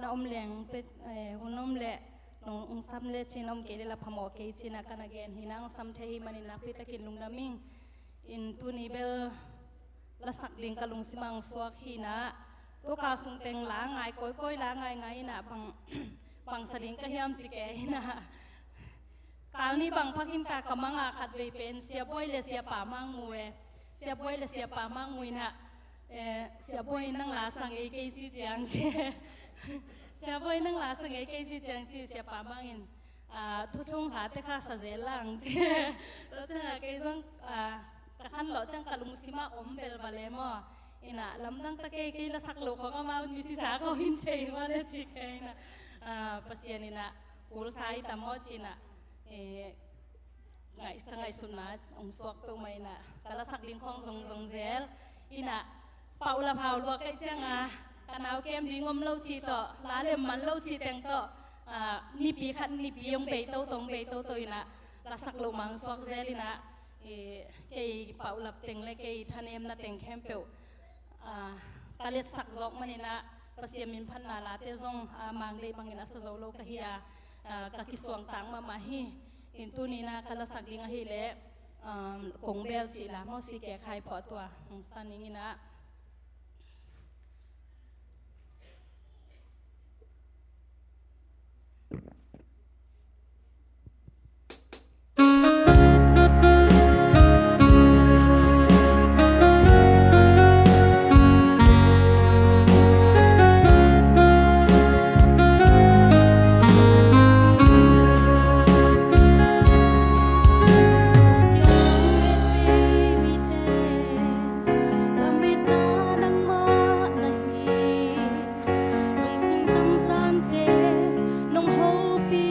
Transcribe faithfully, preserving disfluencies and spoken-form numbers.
Om leng pet, eh, hun om leh nong sam le cin om kei le la phamawh kei cin ah ka na gen hi na, ong sam thei hi manin nakpi takin lungdam ing. In tuni bel lasak ding ka lungsim ah ong suak hi na. Tua ka sung teng la ngai kawikawi la ngai ngai in ah bang, bang sa ding ka hiam ci kei in ah. Kal nih bang phak in ta ka mang a khat vei pen Sia Buai le Sia Pa Mang mu e. Sia Buai le Sia Pa Mang mu in ah, eh, Sia Buai nang la sa ngei kei si ciang ci. Sia Buai nang la sa ngei kei si ciang ci Sia Pa Mang in, ah, Thu Thung Hla te kha sa zel lang ci. Tua ciang a kei zong, ah, ka khan lawh ciang ka lungsim ah om belbal e maw. In ah lamdang ta kei, kei lasak lo khawng amau ni sisa khawng in thei maw le ci kei in ah, ah, Pasian in ah kul sa hi ta maw ci in ah, eh, ngaih, ka ngaihsutna ong suak peuhmah in ah ka lasak ding khawng zongzong zel. In ah pau la phau luak kaih ciang a ka nau kem ding om lo cih tawh, la lem man lo cih teng tawh, ah, nipi khat nipi ong bei toto, ong bei toto in ah lasak loh mah ong suak zel in ah, eh, kei paulap teng le kei thanemna teng khempeuh, ah, ka letsak zawk manin ah Pasian min phatna late zong, ah, mang deih bangin a sa zo lo ka hi a, ah, ka kisuangtak mahmah hi. In tuni in ah ka lasak ding ahih leh, um, Kong Bel cih la maw, si kek hai phawh tua hong sa ning in ah. Lungsim tangzante nong hopih